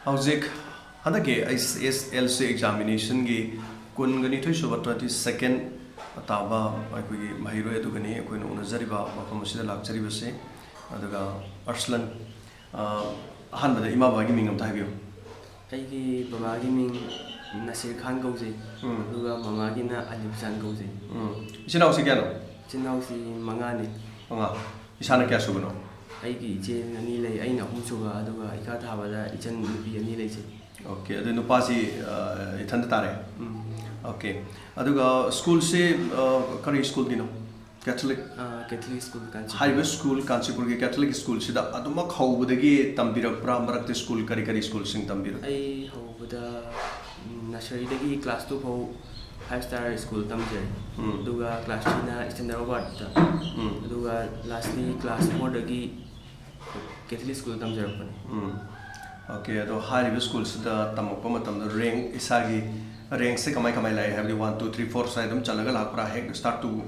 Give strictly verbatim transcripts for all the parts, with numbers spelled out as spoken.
ꯍꯧꯖꯤꯛ ꯍꯟꯗꯛꯀꯤ ꯑꯩꯆ ꯑꯦꯁ L C ꯑꯦꯛꯖꯥꯃꯤꯅꯦꯁꯟꯒꯤ ꯀꯨꯟꯒ ꯅꯤꯊꯣꯏ ꯁꯨꯕ, twenty second ꯇꯥꯕ ꯑꯩꯈꯣꯏꯒꯤ ꯃꯍꯩꯔꯣꯏ ꯑꯗꯨꯒꯅꯤ ꯑꯩꯈꯣꯏꯅ ꯎꯅꯖꯔꯤꯕ ꯃꯐꯝ ꯑꯁꯤꯗ ꯂꯥꯛꯆꯔꯤꯕꯁꯦ꯫ ꯑꯗꯨꯒ ꯑꯔꯁꯂꯟ, ꯑ, ꯑꯍꯥꯟꯕꯗ ꯏꯃꯥ ꯕꯕꯥꯒꯤ ꯃꯤꯡ ꯑꯝꯇ ꯍꯥꯏꯕꯤꯌꯨ꯫ ꯑꯩꯒꯤ ꯕꯕꯥꯒꯤ ꯃꯤꯡ ꯅꯁꯤꯔ ꯈꯥꯟ ꯀꯧꯖꯩ, ꯎꯝ꯫ ꯑꯗꯨꯒ ꯃꯃꯥꯒꯤꯅ ꯑꯂꯤꯞ ꯖꯥꯟ ꯀꯧꯖꯩ꯫ ꯎꯝ꯫ ꯏꯆꯤꯟ ꯏꯅꯥꯎꯁꯤ ꯀꯌꯥꯅꯣ? ꯏꯆꯤꯟ ꯏꯅꯥꯎꯁꯤ ꯃꯉꯥꯅꯤ꯫ ꯃꯉꯥ꯫ ꯏꯁꯥꯅ ꯀꯌꯥ ꯁꯨꯕꯅꯣ? ꯑꯩꯒꯤ ꯏꯆꯦ ꯑꯅꯤ ꯂꯩ, ꯑꯩꯅ ꯑꯍꯨꯝ ꯁꯨꯕ, ꯑꯗꯨꯒ ꯏꯈꯥ ꯊꯥꯕꯗ ꯏꯆꯟ ꯅꯨꯄꯤ ꯑꯅꯤ ꯂꯩꯖꯩ꯫ ꯑꯣꯀꯦ, ꯑꯗꯨ ꯅꯨꯄꯥꯁꯤ, ꯑ, ꯏꯊꯟꯗ ꯇꯥꯔꯦ? ꯎꯝ꯫ ꯑꯣꯀꯦ, ꯑꯗꯨꯒ ꯁ꯭ꯀꯨꯜꯁꯤ, ꯑ, ꯀꯔꯤ ꯁ꯭ꯀꯨꯜꯒꯤꯅꯣ? ꯀꯦꯊꯣꯂꯤꯛ? ꯑ, ꯀꯦꯊꯣꯂꯤꯛ ꯁ꯭ꯀꯨꯜ ꯀꯥꯟꯆꯤꯄꯨꯔ꯫ ꯍꯥꯏꯔꯤꯕ ꯁ꯭ꯀꯨꯜ, ꯀꯥꯟꯆꯤꯄꯨꯔꯒꯤ ꯀꯦꯊꯣꯂꯤꯛ ꯁ꯭ꯀꯨꯜꯁꯤꯗ ꯑꯗꯨꯃꯛ ꯍꯧꯕꯗꯒꯤ ꯇꯝꯕꯤꯔꯛꯄ꯭ꯔꯥ? ꯃꯔꯛꯇ ꯁ꯭ꯀꯨꯜ ꯀꯔꯤ ꯀꯔꯤ ꯁ꯭ꯀꯨꯜꯁꯤꯡ ꯇꯝꯕꯤꯔꯛ? ꯑꯩ ꯍꯧꯕꯗ, ꯎꯝ, ꯅꯁꯔꯤꯗꯒꯤ ꯀ꯭ꯂꯥꯁ ꯇꯨ ꯐꯥꯎ ꯐꯥꯏꯚ ꯁ꯭ꯇꯥꯔ ꯁ꯭ꯀꯨꯜ ꯇꯝꯖꯔꯦ꯫ ꯎꯝ꯫ ꯑꯗꯨꯒ ꯀ꯭ꯂꯥꯁ ꯊ꯭ꯔꯤꯅ ꯁ꯭ꯇꯦꯟꯗꯔꯠ ꯋꯥꯔꯗꯇ꯫ ꯎꯝ꯫ ꯑꯗꯨꯒ ꯂꯥꯁꯂꯤ ꯀ꯭ꯂꯥꯁ ꯐꯣꯔꯗꯒꯤ ꯀꯦꯊꯣꯂꯤꯛ ꯁ꯭ꯀꯨꯜ ꯇꯝꯖꯔꯛꯄꯅꯤ꯫ ꯎꯝ꯫ ꯑꯣꯀꯦ, ꯑꯗꯣ ꯍꯥꯏꯔꯤꯕ ꯁ꯭ꯀꯨꯜꯁꯤꯗ ꯇꯝꯃꯛꯄ ꯃꯇꯝꯗ ꯔꯦꯡ, ꯏꯁꯥꯒꯤ ꯔꯦꯡꯁꯦ ꯀꯃꯥꯏ ꯀꯃꯥꯏ ꯂꯥꯛꯏ? ꯍꯥꯏꯕꯗꯤ ꯋꯥꯟ, ꯇꯨ, ꯊ꯭ꯔꯤ, ꯐꯣꯔ ꯁ꯭ꯋꯥꯏ ꯑꯗꯨꯝ ꯆꯜꯂꯒ ꯂꯥꯛꯄ꯭ꯔꯥ? ꯍꯦꯛ ꯁ꯭ꯇꯥꯔꯠ ꯇꯨ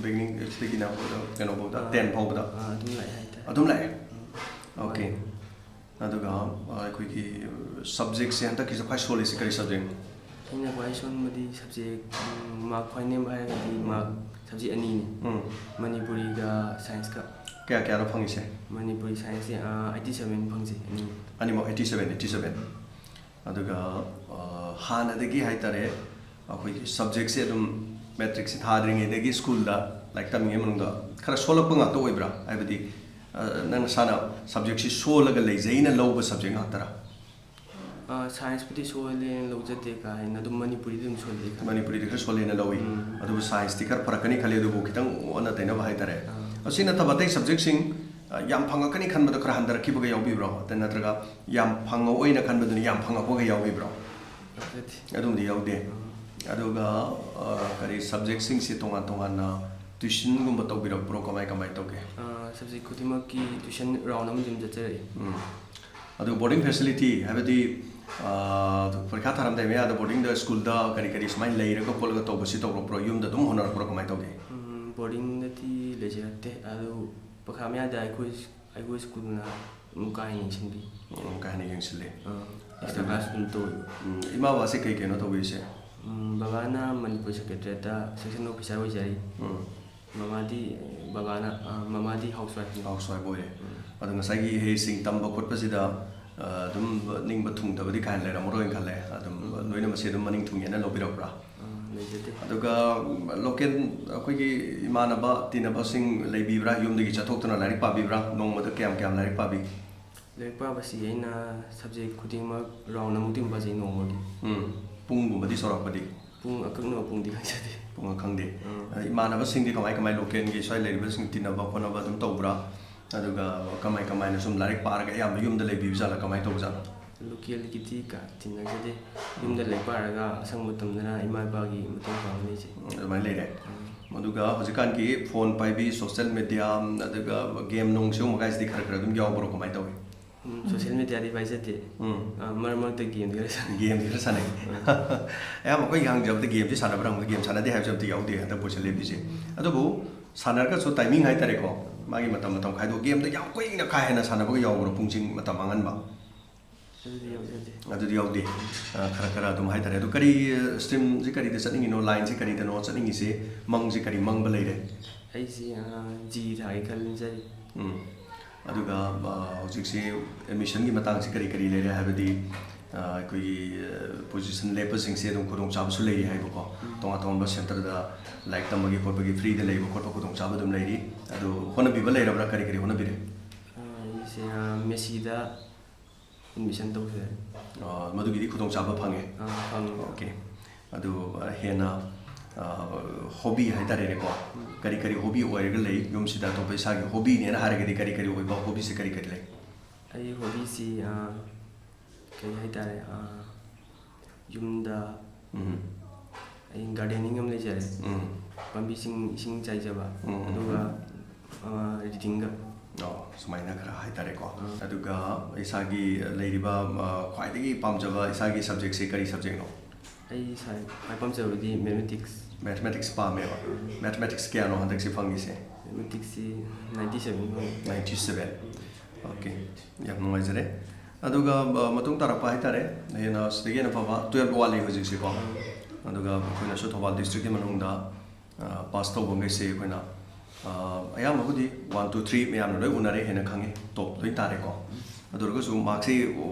ꯕꯤꯒꯤꯅꯤꯡꯗꯒꯤꯅ ꯀꯩꯅꯣ ꯐꯥꯎꯗ, ꯑꯥ, ꯇꯦꯟ ꯐꯥꯎꯕꯗ? ꯑꯥ, ꯑꯗꯨꯝ ꯂꯥꯛꯑꯦ ꯍꯥꯏꯇꯥꯔꯦ꯫ ꯑꯗꯨꯝ ꯂꯥꯛꯑꯦ? ꯎꯝ꯫ ꯑꯣꯀꯦ꯫ ꯍꯣꯏ꯫ ꯑꯗꯨꯒ, ꯑ, ꯑꯩꯈꯣꯏꯒꯤ ꯁꯕꯖꯦꯛꯁꯦ ꯍꯟꯗꯛꯀꯤꯁꯦ ꯈ꯭ꯋꯥꯏ ꯁꯣꯜꯂꯤꯁꯦ ꯀꯔꯤ ꯁꯕꯖꯦꯛꯅꯣ? ꯑꯩꯅ ꯈ꯭ꯋꯥꯏ ꯁꯣꯟꯕꯗꯤ ꯁꯕꯖꯦꯛ, ꯎꯝ, ꯃꯥꯔꯛ ꯈ꯭ꯋꯥꯏ ꯅꯦꯝꯕ ꯍꯥꯏꯔꯒꯗꯤ ꯃꯥꯔꯛ ꯁꯕꯖꯦꯛ ꯑꯅꯤꯅꯤ꯫ ꯎꯝ꯫ ꯃꯅꯤꯄꯨꯔꯤꯒ ꯁꯥꯏꯟꯁꯀ꯫ ꯀꯌꯥ ꯀꯌꯥꯅꯣ ꯐꯪꯉꯤꯁꯦ? ꯃꯅꯤꯄꯨꯔꯤ ꯁꯥꯏꯟꯁꯁꯦ, ꯑ, eighty seven ꯐꯪꯖꯩ, ꯑꯅꯤꯃꯛ꯫ ꯑꯅꯤꯃꯛ eighty seven, eighty seven꯫ ꯑꯗꯨꯒ, ꯑ, ꯍꯥꯟꯅꯗꯒꯤ ꯍꯥꯏꯇꯥꯔꯦ, ꯑꯩꯈꯣꯏꯒꯤ ꯁꯕꯖꯦꯛꯁꯦ ꯑꯗꯨꯝ ꯃꯦꯇ꯭ꯔꯤꯛꯁꯦ ꯊꯥꯗ꯭ꯔꯤꯉꯩꯗꯒꯤ ꯁ꯭ꯀꯨꯜꯗ ꯂꯥꯏꯔꯤꯛ ꯇꯝꯃꯤꯉꯩ ꯃꯅꯨꯡꯗ ꯈꯔ ꯁꯣꯜꯂꯛꯄ ꯉꯥꯛꯇ ꯑꯣꯏꯕ꯭ꯔꯥ? ꯍꯥꯏꯕꯗꯤ, ꯑ, ꯅꯪ ꯅꯁꯥꯅ ꯁꯕꯖꯦꯛꯁꯤ ꯁꯣꯜꯂꯒ ꯂꯩꯖꯩꯅ ꯂꯧꯕ ꯁꯕꯖꯦꯛ ꯉꯥꯛꯇꯔꯥ? ꯑ, ꯁꯥꯏꯟꯁꯄꯨꯗꯤ ꯁꯣꯜꯂꯦꯅ ꯂꯧꯖꯗꯦ, ꯀꯥ ꯍꯦꯟꯅ ꯑꯗꯨꯝ ꯃꯅꯤꯄꯨꯔꯤꯗꯤ ꯑꯗꯨꯝ ꯁꯣꯜꯂꯦ ꯈꯜꯂꯦ꯫ ꯃꯅꯤꯄꯨꯔꯤꯗꯤ ꯈꯔ ꯁꯣꯜꯂꯦꯅ ꯂꯧꯏ, ꯎꯝ꯫ ꯑꯗꯨꯕꯨ ꯁꯥꯏꯟꯁꯇꯤ ꯈꯔ ꯐꯔꯛꯀꯅꯤ ꯈꯜꯂꯤ, ꯑꯗꯨꯕꯨ ꯈꯤꯇꯪ ꯑꯣꯟꯅ ꯇꯩꯅꯕ ꯍꯥꯏꯇꯥꯔꯦ꯫ ꯑꯥ꯫ ꯑꯁꯤ ꯅꯠꯇꯕ ꯑꯇꯩ ꯁꯕꯖꯦꯛꯁꯤꯡ, ꯑ, ꯌꯥꯝ ꯐꯪꯉꯛꯀꯅꯤ ꯈꯟꯕꯗꯣ ꯈꯔ ꯍꯟꯊꯔꯛꯈꯤꯕꯒ ꯌꯥꯎꯕꯤꯕ꯭ꯔꯣ? ꯑꯗ ꯅꯠꯇ꯭ꯔꯒ ꯌꯥꯝ ꯐꯪꯉꯛꯑꯣꯏꯅ ꯈꯟꯕꯗꯨꯅ ꯌꯥꯝ ꯐꯪꯉꯛꯄꯒ ꯌꯥꯎꯕꯤꯕ꯭ꯔꯣ? ꯌꯥꯎꯖꯗꯦ꯫ ꯑꯗꯨꯝꯗꯤ ꯌꯥꯎꯗꯦ꯫ ꯑꯥ꯫ ꯑꯗꯨꯒ, ꯑ, ꯀꯔꯤ ꯁꯕꯖꯦꯛꯁꯤꯡꯁꯤ ꯇꯣꯉꯥꯟ ꯇꯣꯉꯥꯟꯅ ꯇ꯭ꯌꯨꯁꯟꯒꯨꯝꯕ ꯇꯧꯕꯤꯔꯛꯄ꯭ꯔꯣ? ꯀꯃꯥꯏ ꯀꯃꯥꯏ ꯇꯧꯒꯦ? ꯑꯥ, ꯁꯕꯖꯦꯛ ꯈꯨꯗꯤꯡꯃꯛꯀꯤ ꯇ꯭ꯌꯨꯁꯟ ꯔꯥꯎꯟ ꯑꯃꯗꯤ ꯑꯗꯨꯝ ꯆꯠꯆꯔꯛꯏ꯫ ꯎꯝ꯫ ꯑꯗꯨꯒ ꯕꯣꯔꯗꯤꯡ ꯐꯦꯁꯤꯂꯤꯇꯤ, ꯍꯥꯏꯕꯗꯤ, ꯑ, ꯄꯔꯤꯈꯥ ꯊꯥꯔꯝꯗꯥꯏ ꯃꯌꯥꯗ ꯕꯣꯔꯗꯤꯡꯗ, ꯁ꯭ꯀꯨꯜꯗ ꯀꯔꯤ ꯀꯔꯤ ꯁꯨꯃꯥꯏꯅ ꯂꯩꯔꯒ ꯈꯣꯠꯂꯒ ꯇꯧꯕꯁꯤ ꯇꯧꯔꯛꯄ꯭ꯔꯣ? ꯌꯨꯝꯗ ꯑꯗꯨꯝ ꯍꯣꯠꯅꯔꯛꯄ꯭ꯔꯣ? ꯀꯃꯥꯏꯅ ꯇꯧꯒꯦ? ꯎꯝ, ꯕꯣꯔꯗꯤꯡꯗꯗꯤ ꯂꯩꯖꯔꯛꯇꯦ꯫ ꯑꯗꯨ ꯄꯔꯤꯈꯥ ꯃꯌꯥꯗ ꯑꯩꯈꯣꯏ, ꯑꯩꯈꯣꯏ ꯁ꯭ꯀꯨꯜꯅ ꯑꯗꯨꯝ ꯀꯥ ꯍꯦꯟꯅ ꯌꯦꯡꯁꯤꯟꯕꯤ꯫ ꯎꯝ, ꯀꯥ ꯍꯦꯟꯅ ꯌꯦꯡꯁꯤꯜꯂꯤ꯫ ꯑꯥ꯫ ꯑꯦꯛꯁꯇ꯭ꯔꯥ ꯀ꯭ꯂꯥꯁ ꯑꯗꯨꯝ ꯇꯧꯋꯦꯕ꯫ ꯎꯝ, ꯏꯃꯥ ꯕꯕꯥꯁꯦ ꯀꯩ ꯀꯩꯅꯣ ꯇꯧꯕꯤꯔꯤꯁꯦ? ꯎꯝ, ꯕꯕꯥꯅ ꯃꯅꯤꯄꯨꯔ ꯁꯦꯀ꯭ꯔꯦꯇꯔꯤꯌꯦꯠꯇ ꯁꯦꯛꯁꯟ ꯑꯣꯐꯤꯁꯥꯔ ꯑꯣꯏꯖꯔꯤ꯫ ꯎꯝ꯫ ꯃꯃꯥꯗꯤ, ꯕꯕꯥꯅ, ꯑ, ꯃꯃꯥꯗꯤ ꯍꯥꯎꯁ ꯋꯥꯏꯐꯅꯤ꯫ ꯍꯥꯎꯁ ꯋꯥꯏꯐ ꯑꯣꯏꯔꯦ꯫ ꯎꯝ꯫ ꯑꯗꯣ ꯉꯁꯥꯏꯒꯤ ꯏꯍꯩꯁꯤꯡ ꯇꯝꯕ ꯈꯣꯠꯄꯁꯤꯗ, ꯑ, ꯑꯗꯨꯝ ꯅꯤꯡꯕ ꯊꯨꯡꯗꯕꯗꯤ ꯀꯥ ꯍꯦꯟꯅ ꯂꯩꯔꯝꯃꯔꯣꯏꯅ ꯈꯜꯂꯦ꯫ ꯑꯗꯨꯝ ꯎꯝ꯫ ꯂꯣꯏꯅꯃꯛꯁꯦ ꯑꯗꯨꯝ ꯃꯅꯤꯡ ꯊꯨꯡꯉꯦꯅ ꯂꯧꯕꯤꯔꯛꯄ꯭ꯔꯥ? ꯑ, ꯂꯩꯖꯗꯦ꯫ ꯑꯗꯨꯒ, ꯎꯝ, ꯂꯣꯀꯦꯜ ꯑꯩꯈꯣꯏꯒꯤ ꯏꯃꯥꯟꯅꯕ ꯇꯤꯟꯅꯕꯁꯤꯡ ꯂꯩꯕꯤꯕ꯭ꯔꯥ? ꯌꯨꯝꯗꯒꯤ ꯆꯠꯊꯣꯛꯇꯨꯅ ꯂꯥꯏꯔꯤꯛ ꯄꯥꯕꯤꯕ꯭ꯔꯥ? ꯅꯣꯡꯃꯗ ꯀꯌꯥꯝ ꯀꯌꯥꯝ ꯂꯥꯏꯔꯤꯛ ꯄꯥꯕꯤ? ꯂꯥꯏꯔꯤꯛ ꯄꯥꯕꯁꯤ ꯑꯩꯅ ꯁꯕꯖꯦꯛ ꯈꯨꯗꯤꯡꯃꯛ ꯔꯥꯎꯟ ꯑꯃꯨꯛꯇꯪ ꯄꯥꯖꯩ ꯅꯣꯡꯃꯒꯤ꯫ ꯎꯝ꯫ ꯄꯨꯡꯒꯨꯝꯕꯗꯤ ꯆꯥꯎꯔꯥꯛꯄꯗꯤ? ꯄꯨꯡ ꯑꯀꯛꯅꯕ ꯄꯨꯡꯗꯤ ꯈꯪꯖꯗꯦ꯫ ꯄꯨꯡ ꯈꯪꯗꯦ꯫ ꯎꯝ꯫ ꯑ, ꯏꯃꯥꯟꯅꯕꯁꯤꯡꯗꯤ ꯀꯃꯥꯏ ꯀꯃꯥꯏ, ꯂꯣꯀꯦꯜꯒꯤ ꯁ꯭ꯋꯥꯏ ꯂꯩꯔꯤꯕꯁꯤꯡ ꯇꯤꯟꯅꯕ ꯈꯣꯠꯅꯕ ꯑꯗꯨꯝ ꯇꯧꯕ꯭ꯔꯥ? ꯑꯗꯨꯒ ꯀꯃꯥꯏ ꯀꯃꯥꯏꯅ ꯁꯨꯝ ꯂꯥꯏꯔꯤꯛ ꯄꯥꯔꯒ ꯑꯌꯥꯝꯕ ꯌꯨꯝꯗ ꯂꯩꯕꯤꯕ ꯖꯥꯠꯂꯥ? ꯀꯃꯥꯏꯅ ꯇꯧꯕ ꯖꯥꯠꯅꯣ? ꯂꯣꯀꯦꯜꯒꯤꯗꯤ ꯀꯌꯥ ꯇꯤꯟꯅꯖꯗꯦ꯫ ꯌꯨꯝꯗ ꯂꯥꯏꯔꯤꯛ ꯄꯥꯔꯒ ꯑꯁꯪꯕ ꯃꯇꯝꯗꯅ ꯏꯃꯥ ꯏꯄꯥꯒꯤ ꯃꯇꯦꯡ ꯄꯥꯡꯕ ꯂꯩꯖꯩ꯫ ꯎꯝ, ꯑꯗꯨꯃꯥꯏꯅ ꯂꯩꯔꯦ꯫ ꯎꯝ꯫ ꯑꯗꯨꯒ ꯍꯧꯖꯤꯛꯀꯥꯟꯒꯤ ꯐꯣꯟ ꯄꯥꯏꯕꯤ, ꯁꯣꯁꯦꯜ ꯃꯦꯗꯤꯌꯥ, ꯑꯗꯨꯒ ꯒꯦꯝ ꯅꯨꯡ ꯁꯤꯒꯨꯝꯕ ꯀꯥꯏꯁꯤꯗꯤ ꯈꯔ ꯈꯔ ꯑꯗꯨꯝ ꯌꯥꯎꯕ꯭ꯔꯣ? ꯀꯃꯥꯏꯅ ꯇꯧꯏ? ꯎꯝ, ꯁꯣꯁꯦꯜ ꯃꯦꯗꯤꯌꯥꯗꯤ ꯄꯥꯏꯖꯗꯦ꯫ ꯎꯝ꯫ ꯑ, ꯃꯔꯛ ꯃꯔꯛꯇ ꯒꯦꯝꯗꯤ ꯈꯔ ꯁꯥꯟꯅꯩ꯫ ꯒꯦꯝꯗꯤ ꯈꯔ ꯁꯥꯟꯅꯩ꯫ ꯎꯝ꯫ ꯑꯌꯥꯝꯕ ꯑꯩꯈꯣꯏꯒꯤ ꯍꯪꯖꯕꯗ ꯒꯦꯝꯁꯤ ꯁꯥꯟꯅꯕ꯭ꯔꯥ ꯍꯪꯕꯗ ꯒꯦꯝ ꯁꯥꯟꯅꯗꯦ ꯍꯥꯏꯕꯁꯤ ꯑꯝꯇ ꯌꯥꯎꯗꯦ ꯍꯟꯗꯛ ꯄꯣꯠꯁꯤ ꯂꯦꯞꯄꯤꯁꯦ꯫ ꯑꯗꯨꯕꯨ ꯁꯥꯟꯅꯔꯒꯁꯨ ꯇꯥꯏꯃꯤꯡ ꯍꯥꯏꯇꯥꯔꯦꯀꯣ, ꯃꯥꯒꯤ ꯃꯇꯝ ꯃꯇꯝ ꯈꯥꯏꯗꯣꯛ, ꯒꯦꯝꯗ ꯌꯥꯝ ꯀꯨꯏꯅ ꯀꯥ ꯍꯦꯟꯅ ꯁꯥꯟꯅꯕꯒ ꯌꯥꯎꯕ꯭ꯔꯣ, ꯄꯨꯡꯁꯤꯡ ꯃꯇꯝ ꯃꯥꯡꯍꯟꯕ? ꯑꯗꯨꯗꯤ ꯌꯥꯎꯖꯗꯦ꯫ ꯑꯗꯨꯗꯤ ꯌꯥꯎꯗꯦ꯫ ꯑ, ꯈꯔ ꯈꯔ ꯑꯗꯨꯝ ꯍꯥꯏꯇꯥꯔꯦ꯫ ꯑꯗꯨ ꯀꯔꯤ, ꯑ, ꯁ꯭ꯇ꯭ꯔꯤꯝꯁꯤ ꯀꯔꯤꯗ ꯆꯠꯅꯤꯡꯉꯤꯅꯣ, ꯂꯥꯏꯟꯁꯤ ꯀꯔꯤꯗꯅꯣ ꯆꯠꯅꯤꯡꯉꯤꯁꯦ, ꯃꯪꯁꯤ ꯀꯔꯤ ꯃꯪꯕ ꯂꯩꯔꯦ? ꯑꯩꯁꯤ, ꯑ, ꯖꯤ ꯊꯥꯒꯦ ꯈꯟꯖꯔꯤ꯫ ꯎꯝ꯫ ꯑꯗꯨꯒ, ꯑ, ꯍꯧꯖꯤꯛꯁꯤ ꯑꯦꯗꯃꯤꯁꯟꯒꯤ ꯃꯇꯥꯡꯁꯤ ꯀꯔꯤ ꯀꯔꯤ ꯂꯩꯔꯦ? ꯍꯥꯏꯕꯗꯤ, ꯑ, ꯑꯩꯈꯣꯏꯒꯤ, ꯑ, ꯄꯣꯖꯤꯁꯟ ꯂꯦꯞꯄꯁꯤꯡꯁꯦ ꯑꯗꯨꯝ ꯈꯨꯗꯣꯡꯆꯥꯕꯁꯨ ꯂꯩꯔꯤ ꯍꯥꯏꯕꯀꯣ꯫ ꯎꯝ꯫ ꯇꯣꯉꯥꯟ ꯇꯣꯉꯥꯟꯕ ꯁꯦꯟꯇꯔꯗ ꯂꯥꯏꯔꯤꯛ ꯇꯝꯕꯒꯤ ꯈꯣꯠꯄꯒꯤ ꯐ꯭ꯔꯤꯗ ꯂꯩꯕ ꯈꯣꯠꯄ ꯈꯨꯗꯣꯡꯆꯥꯕ ꯑꯗꯨꯝ ꯂꯩꯔꯤ꯫ ꯑꯗꯨ ꯍꯣꯠꯅꯕꯤꯕ ꯂꯩꯔꯕ꯭ꯔꯥ? ꯀꯔꯤ ꯀꯔꯤ ꯍꯣꯠꯅꯕꯤꯔꯦ? ꯑ, ꯑꯩꯁꯦ, ꯑ, ꯃꯦꯁꯤꯗ ꯑꯦꯗꯃꯤꯁꯟ ꯇꯧꯖꯔꯦ꯫ ꯑ, ꯃꯗꯨꯒꯤꯗꯤ ꯈꯨꯗꯣꯡꯆꯥꯕ ꯐꯪꯉꯦ? ꯑ, ꯐꯪꯉꯦ꯫ ꯑꯣꯀꯦ꯫ ꯑꯗꯨ, ꯑ, ꯍꯦꯟꯅ, ꯑ, ꯍꯣꯕꯤ ꯍꯥꯏꯇꯥꯔꯦꯅꯦꯀꯣ꯫ ꯎꯝ꯫ ꯀꯔꯤ ꯀꯔꯤ ꯍꯣꯕꯤ ꯑꯣꯏꯔꯒ ꯂꯩ? ꯌꯨꯝꯁꯤꯗ ꯑꯇꯣꯞꯄ ꯏꯁꯥꯒꯤ ꯍꯣꯕꯤꯅꯦꯅ ꯍꯥꯏꯔꯒꯗꯤ ꯀꯔꯤ ꯀꯔꯤ ꯑꯣꯏꯕ ꯍꯣꯕꯤꯁꯦ ꯀꯔꯤ ꯀꯔꯤ ꯂꯩ? ꯑꯩ ꯍꯣꯕꯤꯁꯤ, ꯑ, ꯀꯩ ꯍꯥꯏꯇꯥꯔꯦ, ꯑ, ꯌꯨꯝꯗ ꯎꯝ꯫ ꯑꯩ ꯒꯥꯔꯗꯦꯅꯤꯡ ꯑꯃ ꯂꯩꯖꯔꯦ꯫ ꯎꯝ꯫ ꯄꯥꯝꯕꯤꯁꯤꯡ ꯏꯁꯤꯡ ꯆꯥꯏꯖꯕ, ꯎꯝ꯫ ꯑꯗꯨꯒ, ꯑ, ꯔꯤꯗꯤꯡꯒ꯫ ꯑꯣ, ꯁꯨꯃꯥꯏꯅ ꯈꯔ ꯍꯥꯏꯇꯥꯔꯦꯀꯣ꯫ ꯎꯝ꯫ ꯑꯗꯨꯒ ꯏꯁꯥꯒꯤ ꯂꯩꯔꯤꯕ, ꯑ, ꯈ꯭ꯋꯥꯏꯗꯒꯤ ꯄꯥꯝꯖꯕ ꯏꯁꯥꯒꯤ ꯁꯕꯖꯦꯛꯁꯦ ꯀꯔꯤ ꯁꯕꯖꯦꯛꯅꯣ? ꯑꯩ ꯏꯁꯥ ꯈ꯭ꯋꯥꯏ ꯄꯥꯝꯖꯕꯗꯤ ꯃꯦꯊꯃꯦꯇꯤꯛꯁ꯫ ꯃꯦꯊꯃꯦꯇꯤꯛꯁ ꯄꯥꯝꯃꯦꯕ꯫ ꯎꯝ꯫ ꯃꯦꯊꯃꯦꯇꯤꯛꯁ ꯀꯌꯥꯅꯣ ꯍꯟꯗꯛꯁꯦ ꯐꯪꯉꯤꯁꯦ? ꯃꯦꯊꯃꯦꯇꯤꯛꯁꯁꯤ ꯅꯥꯏꯟꯇꯤ ꯁꯚꯦꯟ ꯐꯪꯉꯤ꯫ Ninety seven. ꯎꯝ꯫ ꯑꯣꯀꯦ꯫ ꯌꯥꯝ ꯅꯨꯡꯉꯥꯏꯖꯔꯦ꯫ ꯑꯗꯨꯒ ꯑ, ꯃꯇꯨꯡ ꯇꯥꯔꯛꯄ ꯍꯥꯏꯇꯥꯔꯦ, ꯍꯦꯟꯅ ꯁꯤꯗꯒꯤ ꯍꯦꯟꯅ ꯐꯕ ꯇꯨꯌꯦꯜꯞ ꯋꯥꯠꯂꯤ ꯍꯧꯖꯤꯛꯁꯤꯀꯣ꯫ ꯑꯗꯨꯒ ꯑꯩꯈꯣꯏꯅꯁꯨ ꯊꯧꯕꯥꯜ ꯗꯤꯁꯇ꯭ꯔꯤꯛꯀꯤ ꯃꯅꯨꯡꯗ ꯄꯥꯁ ꯇꯧꯕꯈꯩꯁꯦ ꯑꯩꯈꯣꯏꯅ ꯑ, ꯑꯌꯥꯝꯕꯕꯨꯗꯤ ꯋꯥꯟ ꯇꯨ ꯊ꯭ꯔꯤ ꯃꯌꯥꯝꯅ ꯂꯣꯏ ꯎꯅꯔꯦ ꯍꯥꯏꯅ ꯈꯪꯉꯦ, ꯇꯣꯞ ꯂꯣꯏ ꯇꯥꯔꯦꯀꯣ꯫ ꯑꯗꯨ ꯑꯣꯏꯔꯒꯁꯨ ꯃꯥꯔꯛꯁꯤ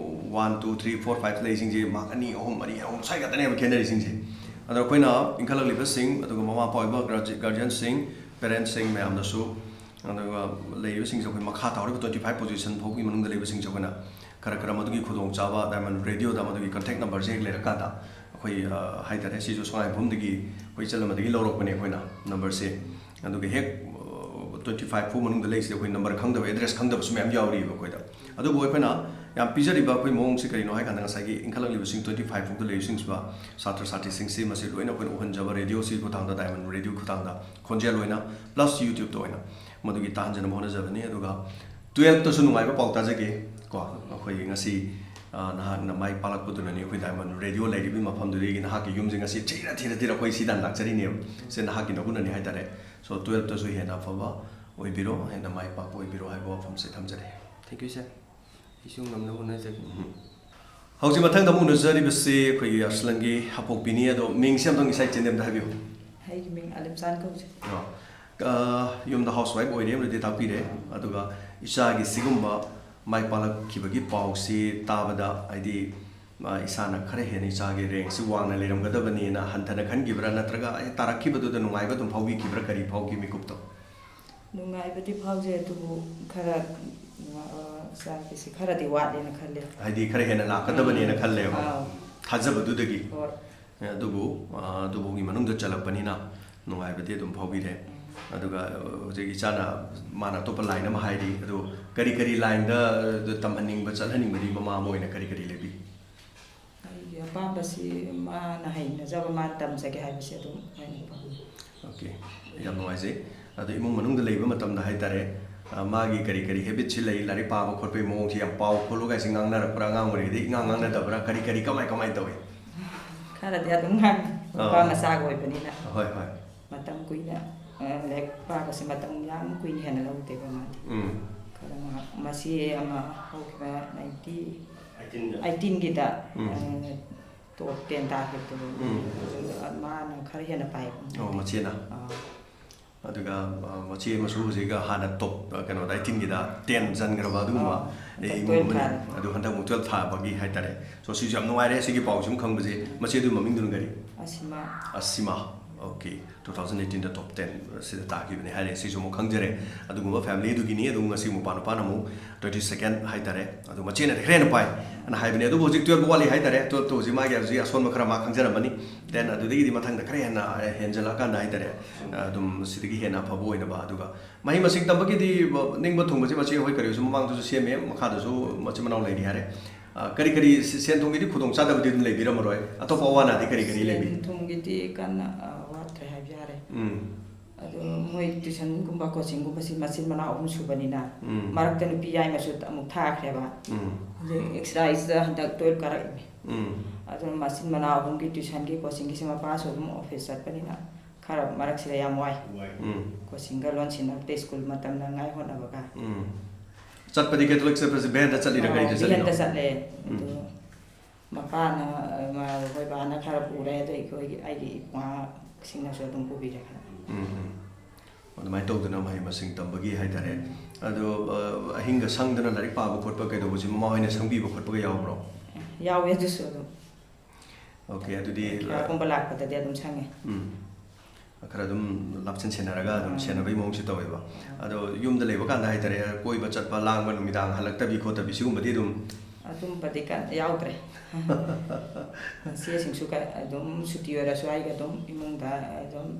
one two three four five ꯂꯩꯁꯤꯡꯁꯦ ꯃꯥꯔꯛ ꯑꯅꯤ ꯑꯍꯨꯝ ꯃꯔꯤ ꯑꯍꯨꯝ ꯁ꯭ꯋꯥꯏ ꯈꯛꯇꯅꯦꯕ ꯈꯦꯠꯅꯔꯤꯁꯤꯡꯁꯦ꯫ ꯑꯗꯣ ꯑꯩꯈꯣꯏꯅ ꯏꯟꯈꯠꯂꯛꯂꯤꯕꯁꯤꯡ ꯑꯗꯨꯒ ꯃꯃꯥ ꯃꯄꯥ ꯑꯣꯏꯕ ꯒꯥꯔꯖꯤ- ꯒꯥꯔꯖꯤꯌꯟꯁꯤꯡ, ꯄꯦꯔꯦꯟꯁꯁꯤꯡ ꯃꯌꯥꯝꯗꯁꯨ, ꯑꯗꯨꯒ ꯂꯩꯔꯤꯕꯁꯤꯡꯁꯦ ꯑꯩꯈꯣꯏ ꯃꯈꯥ ꯊꯥꯔꯤꯕ ꯇ꯭ꯋꯦꯟꯇꯤ ꯐꯥꯏꯚ ꯄꯣꯖꯤꯁꯟ ꯐꯥꯎꯕꯒꯤ ꯃꯅꯨꯡꯗ ꯂꯩꯕꯁꯤꯡꯁꯦ ꯑꯩꯈꯣꯏꯅ ꯈꯔ ꯈꯔ ꯃꯗꯨꯒꯤ ꯈꯨꯗꯣꯡꯆꯥꯕ ꯗꯥꯏꯃꯟ ꯔꯦꯗꯤꯑꯣꯗ ꯃꯗꯨꯒꯤ ꯀꯟꯇꯦꯛ ꯅꯝꯕꯔꯁꯦ ꯍꯦꯛ ꯂꯩꯔꯀꯥꯟꯗ ꯑꯩꯈꯣꯏ, ꯑ, ꯍꯥꯏꯇꯥꯔꯦ, ꯁꯤꯁꯨ ꯁꯉꯥꯏꯌꯨꯝꯐꯝꯗꯒꯤ ꯑꯩꯈꯣꯏ ꯏꯆꯜ ꯑꯃꯗꯒꯤ ꯂꯧꯔꯛꯄꯅꯦ ꯑꯩꯈꯣꯏꯅ ꯅꯝꯕꯔꯁꯦ꯫ ꯑꯗꯨꯒ ꯍꯦꯛ ꯇ꯭ꯋꯦꯟꯇꯤ ꯐꯥꯏꯚ ꯐꯥꯎ ꯃꯅꯨꯡꯗ ꯂꯩꯁꯤꯗ ꯑꯩꯈꯣꯏ ꯅꯝꯕꯔ ꯈꯪꯗꯕ, ꯑꯦꯗ꯭ꯔꯦꯁ ꯈꯪꯗꯕꯁꯨ ꯃꯌꯥꯝ ꯌꯥꯎꯔꯤꯕ ꯑꯩꯈꯣꯏꯗ꯫ ꯑꯗꯨꯕꯨ ꯑꯩꯈꯣꯏꯅ ꯌꯥꯝ ꯄꯤꯖꯔꯤꯕ ꯑꯩꯈꯣꯏ ꯃꯑꯣꯡꯁꯤ ꯀꯔꯤꯅꯣ ꯍꯥꯏ ꯀꯥꯟꯗ ꯉꯁꯥꯏꯒꯤ ꯏꯟꯈꯠꯂꯛꯂꯤꯕꯁꯤꯡ ꯇ꯭ꯋꯦꯟꯇꯤ ꯐꯥꯏꯚ ꯐꯥꯎꯗ ꯂꯩꯔꯤꯕꯁꯤꯡꯁꯤꯕ ꯁꯥꯇ꯭ꯔ ꯁꯥꯇ꯭ꯔꯤꯁꯤꯡꯁꯤ ꯃꯁꯤ ꯂꯣꯏꯅ ꯑꯩꯈꯣꯏꯅ ꯎꯍꯟꯖꯕ ꯔꯦꯗꯤꯑꯣꯁꯤ ꯈꯨꯊꯥꯡꯗ, ꯗꯥꯏꯃꯟ ꯔꯦꯗꯤꯑꯣ ꯈꯨꯊꯥꯡꯗ ꯈꯣꯟꯖꯦꯜ ꯑꯣꯏꯅ ꯄ꯭ꯂꯁ ꯌꯨꯇ꯭ꯌꯨꯕꯇ ꯑꯣꯏꯅ ꯃꯗꯨꯒꯤ ꯇꯥꯍꯟꯖꯅꯕ ꯍꯣꯠꯅꯖꯕꯅꯤ꯫ ꯑꯗꯨꯒ ꯇꯨꯌꯦꯜꯞꯇꯁꯨ ꯅꯨꯡꯉꯥꯏꯕ ꯄꯥꯎ ꯇꯥꯖꯒꯦ ꯀꯣ꯫ ꯑꯩꯈꯣꯏ ꯉꯁꯤ, ꯑ, ꯅꯍꯥꯛꯅ ꯃꯥꯏ ꯄꯥꯛꯂꯛꯄꯗꯨꯅꯅꯤ ꯑꯩꯈꯣꯏ ꯗꯥꯏꯃꯟ ꯔꯦꯗꯤꯑꯣ ꯂꯩꯔꯤꯕꯒꯤ ꯃꯐꯝꯗꯨꯗꯒꯤ ꯅꯍꯥꯛꯀꯤ ꯌꯨꯝꯁꯦ ꯉꯁꯤ ꯊꯤꯔ ꯊꯤꯔ ꯊꯤꯔ ꯑꯩꯈꯣꯏ ꯁꯤꯗ ꯂꯥꯛꯆꯔꯤꯅꯦꯕ꯫ ꯁꯦ ꯅꯍꯥꯛꯀꯤ ꯅꯒꯨꯟꯅꯅꯤ ꯍꯥꯏꯇꯥꯔꯦ꯫ ꯁꯣ ꯇꯨꯌꯦꯜꯞꯇꯁꯨ ꯍꯦꯟꯅ ꯑꯐꯕ ꯑꯣꯏꯕꯤꯔꯣ, ꯍꯦꯟꯅ ꯃꯥꯏ ꯄꯥꯛꯄ ꯑꯣꯏꯕꯤꯔꯣ ꯍꯥꯏꯕ ꯋꯥꯐꯝꯁꯦ ꯊꯝꯖꯔꯦ꯫ Thank you, sir. ꯑꯩꯁꯨ ꯉꯝꯅꯕ ꯍꯣꯠꯅꯖꯒꯦ꯫ ꯎꯝ꯫ ꯍꯧꯖꯤꯛ ꯃꯊꯪꯗ ꯑꯃꯨꯛ ꯎꯅꯖꯔꯤꯕꯁꯤ ꯑꯩꯈꯣꯏꯒꯤ ꯑꯔꯁꯂꯟꯒꯤ ꯍꯥꯄꯣꯛꯄꯤꯅꯤ꯫ ꯑꯗꯣ ꯃꯤꯡꯁꯦ ꯑꯝꯇꯪ ꯏꯁꯥ ꯏꯆꯤꯟꯗ ꯑꯝꯇ ꯍꯥꯏꯕꯤꯌꯨ꯫ ꯑꯩꯒꯤ ꯃꯤꯡ ꯑꯂꯤꯝꯖꯥꯟ ꯀꯧꯖꯩ꯫ ꯑꯣ꯫ ꯑ, ꯌꯨꯝꯗ ꯍꯥꯎꯁ ꯋꯥꯏꯐ ꯑꯣꯏꯔꯦ ꯑꯃꯗꯤ ꯇꯥꯛꯄꯤꯔꯦ꯫ ꯑꯗꯨꯒ ꯏꯆꯥꯒꯤ ꯁꯤꯒꯨꯝꯕ ꯃꯥꯏ ꯄꯥꯛꯂꯛꯈꯤꯕꯒꯤ ꯄꯥꯎꯁꯤ ꯇꯥꯕꯗ, ꯍꯥꯏꯗꯤ, ꯑ, ꯏꯁꯥꯅ ꯈꯔ ꯍꯦꯟꯅ ꯏꯆꯥꯒꯤ ꯔꯦꯡꯁꯤ ꯋꯥꯡꯅ ꯂꯩꯔꯝꯒꯗꯕꯅꯦꯅ ꯍꯟꯊꯅ ꯈꯟꯈꯤꯕ꯭ꯔꯥ, ꯅꯠꯇ꯭ꯔꯒ ꯑꯩ ꯇꯥꯔꯛꯈꯤꯕꯗꯨꯗ ꯅꯨꯡꯉꯥꯏꯕ ꯑꯗꯨꯝ ꯐꯥꯎꯕꯤꯈꯤꯕ꯭ꯔꯥ, ꯀꯔꯤ ꯐꯥꯎꯈꯤ ꯃꯤꯀꯨꯞꯇꯣ? ꯅꯨꯡꯉꯥꯏꯕꯗꯤ ꯐꯥꯎꯖꯩ, ꯑꯗꯨꯕꯨ ꯈꯔ, ꯑ, ꯏꯆꯥꯒꯤꯁꯤ ꯈꯔꯗꯤ ꯋꯥꯠꯂꯦꯅ ꯈꯜꯂꯦ꯫ ꯍꯥꯏꯗꯤ ꯈꯔ ꯍꯦꯟꯅ ꯂꯥꯛꯀꯗꯕꯅꯦꯅ ꯎꯝ꯫ ꯈꯜꯂꯦꯕ, ꯑꯥꯎ꯫ ꯊꯥꯖꯕꯗꯨꯗꯒꯤ꯫ ꯍꯣꯏ꯫ ꯑꯦ, ꯑꯗꯨꯕꯨ, ꯑ, ꯑꯗꯨꯐꯥꯎꯒꯤ ꯃꯅꯨꯡꯗ ꯆꯜꯂꯛꯄꯅꯤꯅ ꯅꯨꯡꯉꯥꯏꯕꯗꯤ ꯑꯗꯨꯝ ꯐꯥꯎꯕꯤꯔꯦ꯫ ꯎꯝ꯫ ꯑꯗꯨꯒ, ꯑ, ꯍꯧꯖꯤꯛ ꯏꯆꯥꯅ ꯃꯥꯅ ꯑꯇꯣꯞꯄ ꯂꯥꯏꯟ ꯑꯃ ꯍꯥꯏꯔꯤ, ꯑꯗꯨ ꯀꯔꯤ ꯀꯔꯤ ꯂꯥꯏꯟꯗ, ꯑ, ꯇꯝꯍꯟꯅꯤꯡꯕ, ꯆꯠꯍꯟꯅꯤꯡꯕꯗꯤ ꯃꯃꯥ ꯑꯃ ꯑꯣꯏꯅ ꯀꯔꯤ ꯀꯔꯤ ꯂꯩꯕꯤ? ꯑꯩꯒꯤ ꯑꯄꯥꯝꯕꯁꯤ ꯃꯥꯅ ꯍꯩꯅꯖꯕ, ꯃꯥꯅ ꯇꯝꯖꯒꯦ ꯍꯥꯏꯕꯁꯤ ꯑꯗꯨꯝ ꯑꯩꯅ ꯄꯥꯝꯃꯤ꯫ ꯑꯣꯀꯦ, ꯌꯥꯝ ꯅꯨꯡꯉꯥꯏꯖꯩ꯫ ꯑꯗꯣ ꯏꯃꯨꯡ ꯃꯅꯨꯡꯗ ꯂꯩꯕ ꯃꯇꯝꯗ ꯍꯥꯏꯇꯥꯔꯦ, ꯑ, ꯃꯥꯒꯤ ꯀꯔꯤ ꯀꯔꯤ ꯍꯦꯕꯤꯠꯁꯤ ꯂꯩ, ꯂꯥꯏꯔꯤꯛ ꯄꯥꯕ ꯈꯣꯠꯄꯒꯤ ꯃꯑꯣꯡꯁꯤ ꯌꯥꯝ ꯄꯥꯎ ꯈꯣꯠꯂꯨ ꯀꯥꯏꯁꯤ ꯉꯥꯡꯅꯔꯛꯄ꯭ꯔꯥ, ꯑꯉꯥꯡ ꯑꯣꯏꯔꯤꯉꯩꯗꯒꯤ ꯏꯉꯥꯡ ꯉꯥꯡꯅꯗꯕ꯭ꯔꯥ, ꯀꯔꯤ ꯀꯔꯤ ꯀꯃꯥꯏ ꯀꯃꯥꯏꯅ ꯇꯧꯏ? ꯈꯔꯗꯤ ꯑꯗꯨꯝ ꯉꯥꯡꯉꯤ, ꯑꯥ꯫ ꯅꯨꯄꯥ ꯃꯆꯥꯒ ꯑꯣꯏꯕꯅꯤꯅ꯫ ꯍꯣꯏ, ꯍꯣꯏ꯫ ꯃꯇꯝ ꯀꯨꯏꯅ, ꯑ, ꯂꯥꯏꯔꯤꯛ ꯄꯥꯕꯁꯦ ꯃꯇꯝ ꯌꯥꯝ ꯀꯨꯏꯅ ꯍꯦꯟꯅ ꯂꯧꯗꯦꯕ ꯃꯥꯗꯤ꯫ ꯎꯝ꯫ ꯃꯆꯦ ꯑꯃ ꯍꯧꯈꯤꯕ ꯅꯥꯏꯟꯇꯤ ꯑꯩꯠꯇꯤꯟꯒꯤꯗ, ꯎꯝ꯫ ꯑ, ꯇꯣꯞ ꯇꯦꯟ ꯇꯥꯈꯤꯕꯗꯣ, ꯎꯝ꯫ ꯑꯗꯨ ꯃꯥꯅ ꯈꯔ ꯍꯦꯟꯅ ꯄꯥꯏ꯫ ꯑꯣ, ꯃꯆꯦꯅ? ꯑꯥ꯫ ꯑꯗꯨꯒ, ꯑ, ꯃꯆꯦ ꯑꯃꯁꯨ ꯍꯧꯖꯤꯛ ꯍꯥꯟꯅ ꯇꯣꯞ, ꯑ, ꯀꯩꯅꯣꯗ, ꯑꯩꯠꯇꯤꯟꯒꯤꯗ ꯇꯦꯟ ꯆꯟꯈ꯭ꯔꯕ ꯑꯗꯨꯒꯨꯝꯕ, ꯑꯥ, ꯍꯟꯗꯛ ꯏꯃꯨꯡ ꯇꯨꯋꯦꯜꯐ ꯑꯃꯅꯤ꯫ ꯊꯥꯔꯦ꯫ ꯑꯗꯨ ꯍꯟꯗꯛ ꯑꯃꯨꯛ ꯇꯨꯋꯦꯜꯐ ꯊꯥꯕꯒꯤ ꯍꯥꯏꯇꯥꯔꯦ꯫ So, ꯁꯤꯁꯨ ꯌꯥꯝ ꯅꯨꯡꯉꯥꯏꯔꯦ, ꯁꯤꯒꯤ ꯄꯥꯎꯁꯤꯃ ꯈꯪꯕꯁꯦ꯫ ꯃꯆꯦꯗꯨꯒꯤ ꯃꯃꯤꯡꯗꯨꯅ ꯀꯔꯤ? ꯑꯁꯤꯃ꯫ ꯑꯁꯤꯃ꯫ ꯑꯣꯀꯦ꯫ ꯇꯨ ꯊꯥꯎꯖꯟ ꯑꯩꯠꯇꯤꯟꯗ ꯇꯣꯞ ꯇꯦꯟ ꯁꯤꯗ ꯇꯥꯈꯤꯕꯅꯦ ꯍꯥꯏꯔꯦ, ꯁꯤꯁꯨ ꯑꯃꯨꯛ ꯈꯪꯖꯔꯦ꯫ ꯑꯗꯨꯒꯨꯝꯕ ꯐꯦꯃꯤꯂꯤꯗꯨꯒꯤꯅꯤ, ꯑꯗꯨꯒ ꯉꯁꯤ ꯃꯄꯥ ꯅꯨꯄꯥꯅ ꯑꯃꯨꯛ ꯇ꯭ꯋꯦꯟꯇꯤ ꯁꯦꯀꯦꯟ ꯍꯥꯏꯇꯥꯔꯦ, ꯑꯗꯨ ꯃꯆꯦꯅꯗꯤ ꯈꯔ ꯍꯦꯟꯅ ꯄꯥꯏ ꯑꯅ ꯍꯥꯏꯕꯅꯦ꯫ ꯑꯗꯨꯕꯨ ꯍꯧꯖꯤꯛ ꯇꯨꯋꯦꯜꯐ ꯋꯥꯠꯂꯤ ꯍꯥꯏꯇꯥꯔꯦ, ꯇꯨꯋꯦꯜꯐꯇ ꯍꯧꯖꯤꯛ ꯃꯥꯒꯤ ꯍꯧꯖꯤꯛ ꯑꯁꯣꯟꯕ ꯈꯔ ꯃꯥ ꯈꯪꯖꯔꯝꯃꯅꯤ꯫ ꯗꯦꯟ ꯑꯗꯨꯗꯒꯤꯗꯤ ꯃꯊꯪꯗ ꯈꯔ ꯍꯦꯟꯅ ꯍꯦꯟꯖꯜꯂꯛꯑꯀꯥꯟꯗ ꯍꯥꯏꯇꯥꯔꯦ, ꯑꯗꯨꯝ ꯁꯤꯗꯒꯤ ꯍꯦꯟꯅ ꯑꯐꯕ ꯑꯣꯏꯅꯕ꯫ ꯑꯗꯨꯒ ꯃꯍꯩ ꯃꯁꯤꯡ ꯇꯝꯕꯒꯤꯗꯤ ꯅꯤꯡꯕ ꯊꯨꯡꯕꯁꯦ ꯃꯆꯦ ꯍꯣꯏ ꯀꯔꯤꯁꯨ ꯃꯃꯥꯡꯗꯁꯨ ꯁꯦꯝꯃꯦ, ꯃꯈꯥꯗꯁꯨ ꯃꯆꯤꯟ ꯃꯅꯥꯎ ꯂꯩꯔꯤ ꯍꯥꯏꯔꯦ꯫ ꯑ, ꯀꯔꯤ ꯀꯔꯤ ꯁꯦ-, ꯁꯦꯟ ꯊꯨꯝꯒꯤꯗꯤ ꯈꯨꯗꯣꯡ ꯆꯥꯗꯕꯗꯤ ꯑꯗꯨꯝ ꯂꯩꯕꯤꯔꯝꯃꯔꯣꯏ꯫ ꯑꯇꯣꯞꯄ ꯑꯋꯥ ꯑꯅꯥꯗꯤ ꯀꯔꯤ ꯀꯔꯤ ꯂꯩꯕꯤ? ꯁꯦꯟ ꯊꯨꯝꯒꯤꯗꯤ ꯀꯟꯅ, ꯑ, ꯋꯥꯠꯇ꯭ꯔꯦ ꯍꯥꯏꯕ ꯌꯥꯔꯦ꯫ ꯎꯝ꯫ ꯑꯗꯨ ꯃꯣꯏ ꯇ꯭ꯌꯨꯁꯟꯒꯨꯝꯕ ꯀꯣꯆꯤꯡꯒꯨꯝꯕꯁꯤ ꯃꯆꯤꯟ ꯃꯅꯥꯎ ꯑꯍꯨꯝ ꯁꯨꯕꯅꯤꯅ, ꯎꯝ꯫ ꯃꯔꯛꯇ ꯅꯨꯄꯤ ꯌꯥꯏꯃꯁꯨ ꯑꯃꯨꯛ ꯊꯥꯈ꯭ꯔꯦꯕ꯫ ꯎꯝ꯫ ꯍꯧꯖꯤꯛ ꯑꯦꯛꯁꯔꯁꯥꯏꯁꯇ ꯍꯟꯗꯛ ꯇꯨꯋꯦꯜꯐ ꯀꯥꯔꯛꯏꯅꯤ꯫ ꯎꯝ꯫ ꯑꯗꯨꯅ ꯃꯆꯤꯟ ꯃꯅꯥꯎ ꯑꯍꯨꯝꯒꯤ ꯇ꯭ꯌꯨꯁꯟꯒꯤ ꯀꯣꯆꯤꯡꯒꯤꯁꯤ ꯃꯄꯥꯁꯨ ꯑꯗꯨꯝ ꯑꯣꯐꯤꯁ ꯆꯠꯄꯅꯤꯅ ꯈꯔ ꯃꯔꯛꯁꯤꯗ ꯌꯥꯝ ꯋꯥꯏ꯫ ꯎꯝ꯫ ꯀꯣꯆꯤꯡꯒ ꯂꯣꯟꯁꯤꯟꯅꯕꯗ ꯁ꯭ꯀꯨꯜ ꯃꯇꯝ ꯅꯪꯉꯥꯏ ꯍꯣꯠꯅꯕꯒ꯫ ꯎꯝ꯫ ꯆꯠꯄꯗꯤ ꯀꯦꯊꯣꯂꯤꯛ ꯆꯠꯄꯁꯦ ꯚꯦꯟꯗ ꯆꯠꯂꯤꯔꯥ, ꯑꯥ, ꯀꯔꯤꯗ ꯆꯠꯂꯤꯅꯣ? ꯚꯦꯟꯗ ꯆꯠꯂꯦ꯫ ꯎꯝ꯫ ꯑꯗꯨ ꯃꯄꯥꯅ, ꯃ-, ꯑꯩꯈꯣꯏ ꯕꯥꯅ ꯈꯔ ꯄꯨꯔꯦ, ꯑꯗꯨ ꯑꯩꯈꯣꯏꯒꯤ, ꯑꯩꯒꯤ ꯏꯄ꯭ꯋꯥꯁꯤꯡꯅꯁꯨ ꯑꯗꯨꯝ ꯄꯨꯕꯤꯔꯦ ꯈꯔ꯫ ꯎꯝ, ꯎꯝ꯫ ꯑꯗꯨꯃꯥꯏꯅ ꯇꯧꯗꯅ ꯃꯍꯩ ꯃꯁꯤꯡ ꯇꯝꯕꯒꯤ ꯍꯥꯏꯇꯥꯔꯦ꯫ ꯎꯝ꯫ ꯑꯗꯣ, ꯑ, ꯑꯍꯤꯡꯒ ꯁꯪꯗꯅ ꯂꯥꯏꯔꯤꯛ ꯄꯥꯕ ꯈꯣꯠꯄ ꯀꯩꯗꯧꯕꯁꯤ ꯃꯃꯥ ꯍꯣꯏꯅ ꯁꯪꯕꯤꯕ ꯈꯣꯠꯄꯒ ꯌꯥꯎꯕ꯭ꯔꯣ? ꯌꯥꯎꯋꯦ ꯑꯗꯨꯁꯨ ꯑꯗꯨꯝ꯫ ꯑꯣꯀꯦ, ꯑꯗꯨꯗꯤ, ꯑ, ꯀꯌꯥꯒꯨꯝꯕ ꯂꯥꯛꯄꯗꯗꯤ ꯑꯗꯨꯝ ꯁꯪꯉꯦ꯫ ꯎꯝ꯫ ꯈꯔ ꯑꯗꯨꯝ ꯂꯥꯞꯁꯤꯟ ꯁꯦꯟꯅꯔꯒ ꯑꯗꯨꯝ ꯎꯝ꯫ ꯁꯦꯟꯅꯕꯒꯤ ꯃꯑꯣꯡꯁꯨ ꯇꯧꯋꯦꯕ꯫ ꯑꯗꯣ ꯌꯨꯝꯗ ꯂꯩꯕ ꯀꯥꯟꯗ ꯍꯥꯏꯇꯥꯔꯦ, ꯀꯣꯏꯕ ꯆꯠꯄ, ꯂꯥꯡꯕ, ꯅꯨꯃꯤꯗꯥꯡ ꯍꯜꯂꯛꯇꯕꯤ ꯈꯣꯠꯇꯕꯤ ꯁꯤꯒꯨꯝꯕꯗꯤ ꯑꯗꯨꯝ? ꯑꯗꯨꯝꯕꯗꯤ ꯀꯟ-, ꯌꯥꯎꯗ꯭ꯔꯦ꯫ ꯏꯆꯦꯁꯤꯡꯁꯨ ꯀ-, ꯑꯗꯨꯝ ꯁꯨꯇꯤ ꯑꯣꯏꯔꯁꯨ ꯑꯩꯒ ꯑꯗꯨꯝ ꯏꯃꯨꯡꯗ ꯑꯗꯨꯝ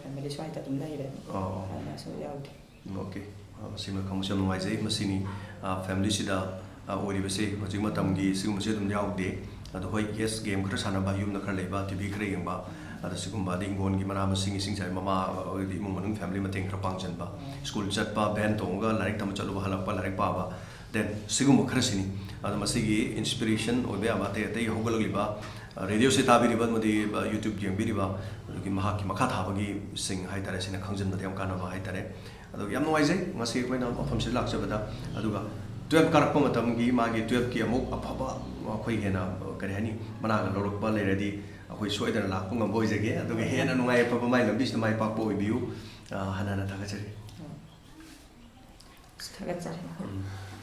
ꯐꯦꯃꯤꯂꯤ ꯁ꯭ꯋꯥꯏꯗ ꯑꯗꯨꯝ ꯂꯩꯔꯦ꯫ ꯑꯣ, ꯑꯣ꯫ ꯑꯗꯨꯅꯁꯨ ꯌꯥꯎꯗꯦ꯫ ꯑꯣꯀꯦ꯫ ꯑ, ꯁꯤꯃ ꯈꯪꯕꯁꯦ ꯌꯥꯝ ꯅꯨꯡꯉꯥꯏꯖꯩ꯫ ꯃꯁꯤꯅꯤ, ꯑ, ꯐꯦꯃꯤꯂꯤꯁꯤꯗ, ꯑ, ꯑꯣꯏꯔꯤꯕꯁꯦ ꯍꯧꯖꯤꯛ ꯃꯇꯝꯒꯤ ꯁꯤꯒꯨꯝꯕꯁꯦ ꯑꯗꯨꯝ ꯌꯥꯎꯗꯦ꯫ ꯑꯗꯣ ꯍꯣꯏ, ꯌꯦꯁ, ꯒꯦꯝ ꯈꯔ ꯁꯥꯟꯅꯕ, ꯌꯨꯝꯗ ꯈꯔ ꯂꯩꯕ, ꯇꯤ ꯚꯤ ꯈꯔ ꯌꯦꯡꯕ, ꯑꯗ ꯁꯤꯒꯨꯝꯕ, ꯑꯗꯩ ꯍꯤꯡꯒꯣꯜꯒꯤ ꯃꯅꯥ ꯃꯁꯤꯡ, ꯏꯁꯤꯡ ꯆꯥꯏꯕ, ꯃꯃꯥ, ꯑꯗꯩꯗꯤ ꯏꯃꯨꯡ ꯃꯅꯨꯡ ꯐꯦꯃꯤꯂꯤ ꯃꯇꯦꯡ ꯈꯔ ꯄꯥꯡꯁꯤꯟꯕ, ꯁ꯭ꯀꯨꯜ ꯆꯠꯄ, ꯚꯦꯟ ꯇꯣꯡꯉꯒ ꯂꯥꯏꯔꯤꯛ ꯇꯝꯕ ꯆꯠꯂꯨꯕ, ꯍꯜꯂꯛꯄ, ꯂꯥꯏꯔꯤꯛ ꯄꯥꯕ, ꯗꯦꯟ ꯁꯤꯒꯨꯝꯕ ꯈꯔꯁꯤꯅꯤ꯫ ꯑꯗꯣ ꯃꯁꯤꯒꯤ ꯏꯟꯁꯄꯤꯔꯦꯁꯟ ꯑꯣꯏꯕ ꯌꯥꯕ ꯑꯇꯩ ꯑꯇꯩ ꯍꯧꯒꯠꯂꯛꯂꯤꯕ, ꯑ, ꯔꯦꯗꯤꯑꯣꯁꯦ ꯇꯥꯕꯤꯔꯤꯕ ꯑꯃꯗꯤ, ꯑ, ꯌꯨꯇ꯭ꯌꯨꯕ ꯌꯦꯡꯕꯤꯔꯤꯕ, ꯑꯗꯨꯒꯤ ꯃꯍꯥꯛꯀꯤ ꯃꯈꯥ ꯊꯥꯕꯒꯤꯁꯤꯡ ꯍꯥꯏꯇꯥꯔꯦ, ꯁꯤꯅ ꯈꯪꯖꯤꯟꯕꯗ ꯌꯥꯝ ꯀꯥꯟꯅꯕ ꯍꯥꯏꯇꯥꯔꯦ꯫ ꯑꯗꯣ ꯌꯥꯝ ꯅꯨꯡꯉꯥꯏꯖꯩ ꯉꯁꯤ ꯑꯩꯈꯣꯏꯅ ꯃꯐꯝꯁꯤꯗ ꯂꯥꯛꯆꯕꯗ꯫ ꯑꯗꯨꯒ twelve ꯀꯥꯔꯛꯄ ꯃꯇꯝꯒꯤ ꯃꯥꯒꯤ twelveꯀꯤ ꯑꯃꯨꯛ ꯑꯐꯕ ꯑꯩꯈꯣꯏ ꯍꯦꯟꯅ, ꯀꯔꯤ ꯍꯥꯏꯅꯤ, ꯃꯅꯥꯒ ꯂꯧꯔꯛꯄ ꯂꯩꯔꯗꯤ ꯑꯩꯈꯣꯏ ꯁꯣꯏꯗꯅ ꯂꯥꯛꯄ ꯉꯝꯕ ꯑꯣꯏꯖꯒꯦ꯫ ꯑꯗꯨꯒ ꯍꯦꯟꯅ ꯅꯨꯡꯉꯥꯏ ꯌꯥꯏꯐꯕ ꯃꯥꯏ ꯂꯝꯕꯤꯁꯤꯗ ꯃꯥꯏ ꯄꯥꯛꯄ ꯑꯣꯏꯕꯤꯌꯨ꯫ ꯑ, ꯍꯟꯅ ꯍꯟꯅ ꯊꯥꯒꯠꯆꯔꯤ꯫ ꯊꯥꯒꯠꯆꯔꯤ꯫ ꯎꯝ꯫